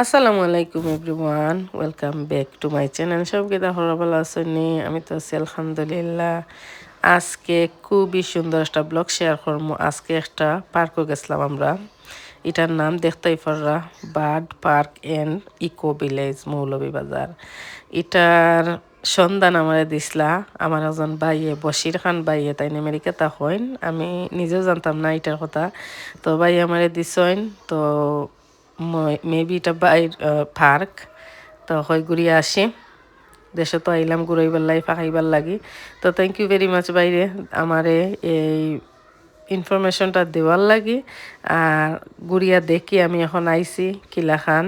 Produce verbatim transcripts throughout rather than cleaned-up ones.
আসসালামু আলাইকুম everyone, welcome back to my channel। সব কিতা খবর, ভালা আছইন নি? আমি তো আছি আলহামদুলিল্লাহ। আজকে খুবই সুন্দর একটা ব্লগ শেয়ার করমু। আজকে একটা পার্কো গেছলাম আমরা। ইটার নাম দেখতায় পাররা, bird park and eco village Moulvibazar. ইটার সন্ধান আমারে দিছলা আমার একজন ভাইয়ে, বশির খান ভাইয়ে, তাইন আমেরিকাত থাকইন। আমি নিজেও জানতাম না ইটার কথা, তো ভাইয়ে আমারে দিছইন। তো মেবি ইটা ভাইর পার্ক। তো কই ঘুরিয়া আসি, দেশো তো আইলাম ঘুরাইবার লাগি, ফাঁকাইবার লাগি। তো thank you very much ভাইরে, আমারে এই ইনফরমেশনটা দেওয়ার লাগি। আর ঘুরিয়া দেখি, আমি এখন আইছি কিলাখান,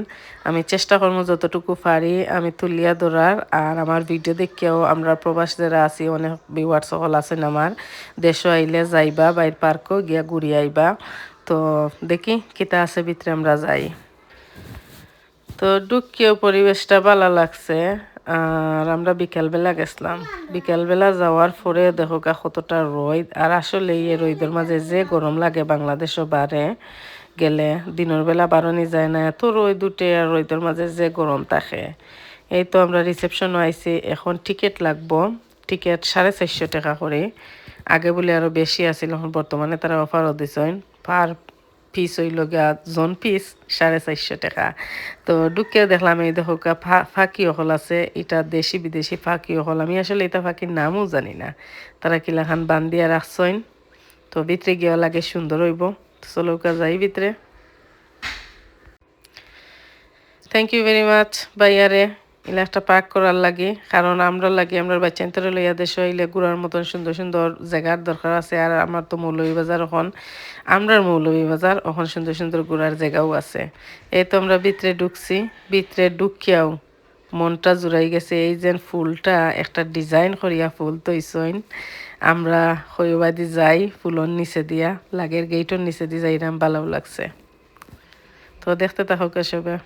আমি চেষ্টা করমু যতটুকু পারি আমি তুলিয়া ধরার। আর আমার ভিডিও দেখিয়াও আমরা প্রবাস যারা আছি, অনেক ভিউয়ার্স সকল আছইন আমার, দেশো আইলে যাইবা, ভাইর পার্কো গিয়া ঘুরিয়া আইবা। তো দেখি কিতা আছে ভিতরে, আমরা যাই। তো ঢুকিয়াও পরিবেশটা ভালা লাগছে। আর আমরা বিকালবেলা গেছলাম, বিকালবেলা যাওয়ার পরে দেখউক্কা কতটা রইদ, আর আসলে এই রইদর মাঝে যে গরম লাগে বাংলাদেশো বারে গেলে, দিনর বেলা বারনি যায় না, এত রইদ উঠে আর রইদর মাঝে যে গরম থাকে। এই তো আমরা রিসেপশনো আইছি, এখন টিকিট লাগবো, টিকিট সাড়ে চাইরশো টেকা করি। আগে বুলে আরো বেশি আছিল, এখন বর্তমানে তারা অফারও দিছইন, পার পিস অইলো গিয়া জন পিস সাড়ে চাইরশো টেকা। তো ঢুকিয়া দেখলাম, এই দেখউক্কা ফা-, ফাকি অকল আছে, ইটা দেশি বিদেশি ফাকি অকল। আমি আসলে ইতা ফাকির নামও জানি না, তারা কিলাখান বান্ধিয়া রাখছইন। তো ভিতরে গিয়া লাগে সুন্দর অইবো। তো চলউক্কা যাই ভিতরে। Thank you very much ভাইয়ারে, ইলা একটা পার্ক করার লাগি, কারণ আমরার লাগি, আমরার বাচ্চাইন্তরে লইয়া দেশো আইলে ঘুরার মতন সুন্দর সুন্দর জাগার দরকার আছে। আর আমার তো মৌলভীবাজার অখন, আমরার মৌলভীবাজার অখন সুন্দর সুন্দর ঘুরার জাগাও আছে। এই তো আমরা ভিতরে ঢুকছি, ভিতরে ঢুকিয়াও মনটা জুড়াই গেছে। এই যে ফুলটা একটা ডিজাইন করিয়া ফুল থইছইন, আমরা কইবাদি যাই ফুলর নিচে দিয়া, লাগের গেইটর নিচে দি যাইরাম, ভালাও লাগছে। তো দেখতে থাকউক্কা সবে।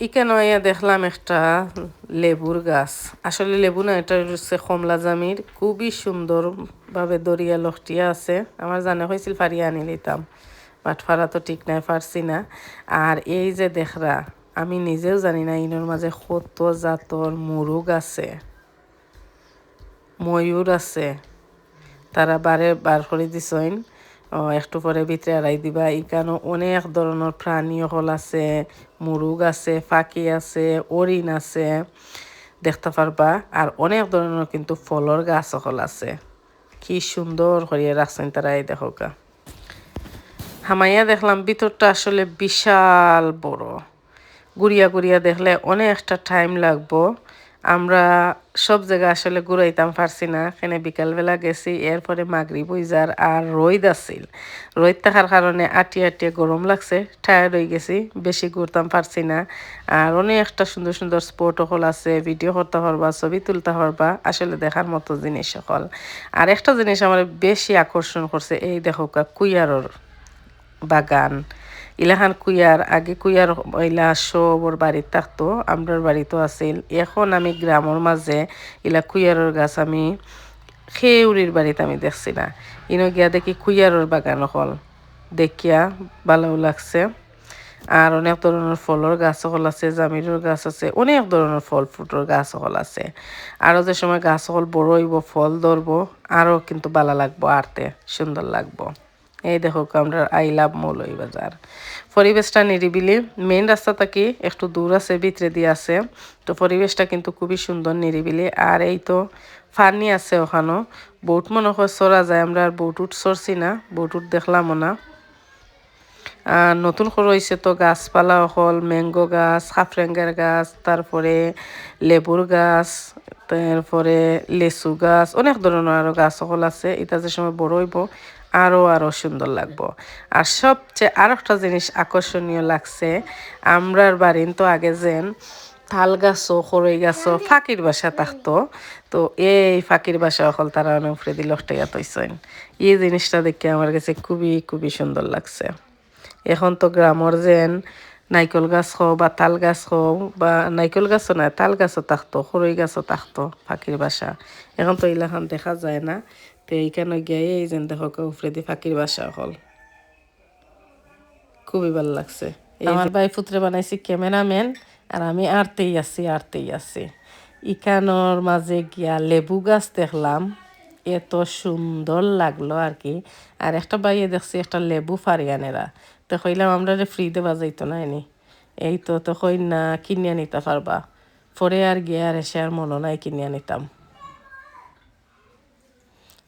ইখানো আইয়া দেখলাম একটা লেবুর গাছ। আসলে লেবু না, এটা হচ্ছে কমলা জামির। খুবই সুন্দরভাবে ধরিয়া লহটিয়া আছে। আমার জানে কইছিল পারিয়া আনি লইতাম, but পারা তো ঠিক নাই, পারছি না। আর এই যে দেখরা, আমি নিজেও জানি না ইনোর মাঝে কত জাতর মুরুগ আছে। ময়ূর আছে, তারা বারে বার করি দিছইন। ও, একটু পরে ভিতরে আড়াই দিবা। ইখানো অনেক ধরনর প্রাণী অকল আছে, মুরুগ আছে, ফাকি আছে, হরিণ আছে, দেখতা পারবা। আর অনেক ধরনর কিন্তু ফলর গাছ অকল আছে, কি সুন্দর করিয়া রাখছইন তারা। এই দেখউক্কা, হামাইয়া দেখলাম ভিতরটা আসলে বিশাল বড়। ঘুরিয়া ঘুরিয়া দেখলে অনেকটা টাইম লাগবো। আমরা সব জাগা আসলে ঘুরাইতাম পারছি না, কেনে বিকালবেলা গেছি, এরপরে মাগরিব অই যার, আর রইদ আছিল। রইদ থাকার কারণে আটিয়া আটিয়া গরম লাগছে, টায়ার্ড অই গেছি, বেশি ঘুরতাম পারছি না। আর অনেকটা সুন্দর সুন্দর স্পট অকল আছে, ভিডিও করতা পারবা, ছবি তুলতা পারবা, আসলে দেখার মতো জিনিস অকল। আর একটা জিনিস আমার বেশি আকর্ষণ করছে, এই দেখউক্কা কুয়ারর বাগান। ইলাখান কুয়ার, আগে কুয়ার ইলা সবর বাড়িত থাকতো, আমরার বাড়িতও আছিল। এখন আমি গ্রামর মাঝে ইলা কুয়ারর গাছ আমি কেউরির বাড়িত আমি দেখছি না। ইনো গিয়া দেখি কুয়ারর বাগান অকল, দেখিয়া ভালাও লাগছে। আর অনেক ধরনর ফলর গাছ অকল আছে, জামিরর গাছ আছে, অনেক ধরনর ফল ফ্রুটর গাছ অকল আছে। আরো যে সময় গাছ অকল বড় অইবো, ফল ধরবো, আরো কিন্তু ভালা লাগবো, আরতে সুন্দর লাগবো। এই দেখউক্কা, আমরা আইলাম মৌলভীবাজার। পরিবেশটা নিরিবিলি, মেইন রাস্তা থাকি একটু দূর আছে, ভিতরেদি আছে। তো পরিবেশটা কিন্তু খুবই সুন্দর, নিরিবিলি। আর এই তো পানি আছে অখানো, বোট মনে হয় চড়া যায়, আমরা আর বোট উট চড়ছি না, বোট উট দেখলামও না। আর নতুন করি অইছে তো গাছপালা অকল, ম্যাঙ্গো গাছ, খাফরেঙ্গার গাছ, তারপরে লেবুর গাছ, তারপরে লেচু গাছ, অনেক ধরনর আরো গাছ অকল আছে। ইটা যে সময় বড় অইবো, আরো আরো সুন্দর লাগবো। আর সবচেয়ে আরো একটা জিনিস আকর্ষণীয় লাগছে, আমরার বাড়িন তো আগে যেন তাল গাছো, খরই গাছো ফাকির বাসা থাকতো, তো এই ফাকির বাসা অকল তারা অনে উপরেদি লটকাইয়া থইছইন। এই জিনিসটা দেখে আমার কাছে খুবই, খুবই সুন্দর লাগছে। এখন তো গ্রামর যেন নাইকল গাছ কও বা তাল গাছ কও, বা নাইকল গাছও নায়, তাল গাছও থাকতো, খরই গাছও থাকতো, ফাকির বাসা। এখন তো ইলাখান দেখা যায় না। তো ইখানো গিয়া এই যেন দেখউক্কা উপরেদি ফাকির বাসা অকল। খুবই ভালা লাগছে। এই আমার যে ভাই পুত্রে বানাইছি ক্যামেরাম্যান, আর আমি আড়তেই আছি, আড়তেই আছি। ইখানর মাঝে গিয়া লেবু গাছ দেখলাম, এত সুন্দর লাগলো আর কি। আর একটা ভাইয়ে দেখছি একটা লেবু ফাড়ি আনেরা, তো কইলাম, "আমরারে ফ্রি দেওয়া যাইতো না এনি?" এই তো, তো কই না, "কিনিয়া নিতা পারবা।" পরে আর গিয়া আর এসে আর মনো নাই কিনিয়া নিতাম।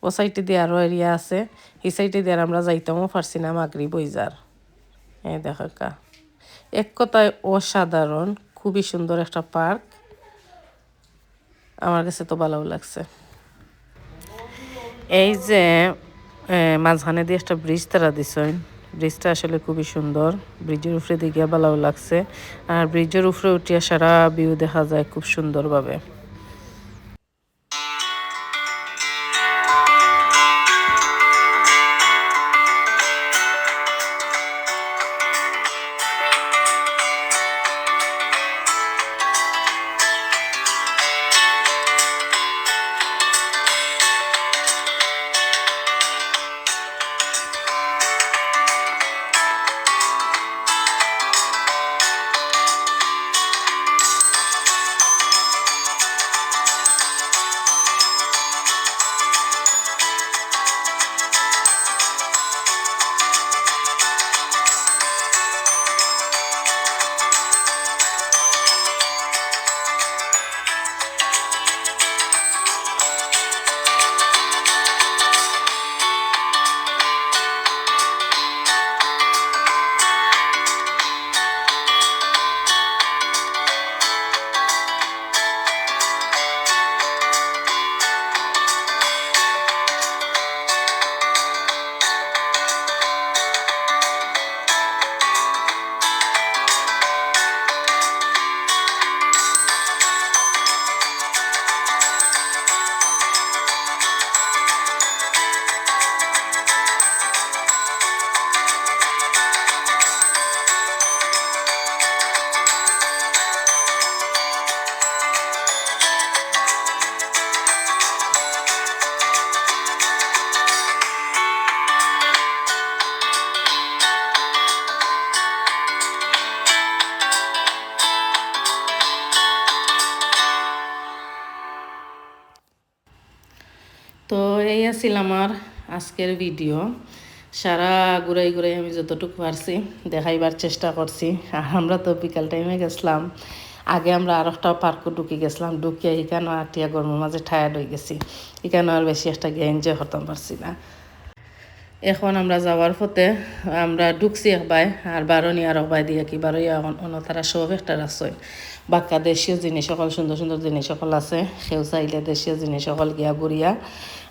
ও সাইডে দিয়া আরো এরিয়া আছে, এই সাইডে দিয়া আর আমরা যাইতামও পারছি না, মাগরিব অই যার। এই দেখো কা, এক কথায় অসাধারণ, খুবই সুন্দর একটা পার্ক। আমার কাছে তো ভালাউ লাগছে। এই যে, এ, মাঝখানে দিয়ে একটা ব্রিজ তারা দিছইন, ব্রিজটা আসলে খুবই সুন্দর। ব্রিজের উপরে দেখিয়া ভালাউ লাগছে, আর ব্রিজের উপরে উঠিয়া সারা ভিউ দেখা যায় খুব সুন্দরভাবে। তো এই আছিল আমার আজকের ভিডিও। সারা ঘুরাই ঘুরাই আমি যতটুকু পারছি দেখাইবার চেষ্টা করছি। আর আমরা তো বিকাল টাইমে গেছিলাম, আগে আমরা আর একটা পার্কও ঢুকি গেছিলাম, ঢুকিয়া এখানে আটিয়া গরমের মাঝে টায়ার্ড হয়ে গেছি, এখানে আর বেশি একটা গিয়া এনজয় করতাম পারছি না। এখন আমরা যাওয়ার পথে আমরা ঢুকছি এক বায়, আর বারোনি আর এক বায় দিয়া কি বারোইয়া এখন অন্য তারা সব একটা রাখছইন। বাক্কা দেশীয় জিনিস সকল, সুন্দর সুন্দর জিনিস সকল আছে। কেউ চাইলে দেশীয় জিনিস সকল গিয়া ঘুরিয়া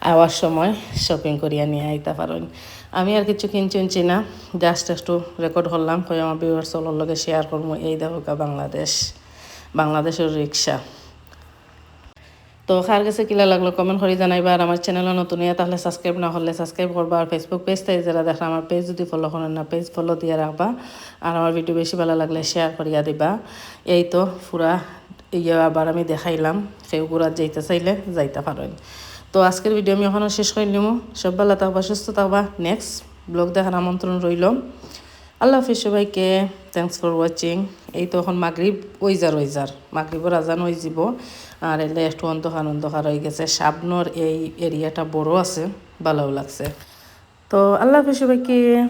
আওয়ার সময় শপিং করিয়া নিয়া আইতা পারইন। আমি আর কিছু কিনছি উনছি না, জাস্ট একটু রেকর্ড করলাম, কই আমার ভিউয়ার্স সকলর লগে শেয়ার করমু। এই দেখো গা বাংলাদেশ, বাংলাদেশের রিক্সা। তো কার গেছে কিলা লাগলো কমেন্ট করি জানাইবা। আর আমার চ্যানেল নতুন হইয়া থাকলে সাবস্ক্রাইব না করলে সাবস্ক্রাইব করবা। আর Facebook পেজ থাকি যারা দেখরা আমার পেজ যদি ফলো করেন না, পেজ ফলো দিয়া রাখবা। আর আমার ভিডিও বেশি ভালা লাগলে শেয়ার করিয়া দিবা। এই তো পুরা ইয়ে আবার আমি দেখাইলাম, কেউ ঘুরাত যাইতা চাইলে যাইতা পারইন। তো আজকের ভিডিও আমি এখানো শেষ করি নিমু। সব ভালা থাকবা, সুস্থ থাকবা। নেক্সট ব্লগ দেখার আমন্ত্রণ রইল। আল্লাহ হাফিজ সবাইকে, thanks for watching। এই তো এখন মাগরিব অই যার, অই যার, মাগরিবর আজান অই যিবো। আর এলে একটু অন্ধকার অন্ধকার হয়ে গেছে। সামনর এই এরিয়াটা বড় আছে, ভালাও লাগছে। তো আল্লাহ হাফিজ সবাইকে।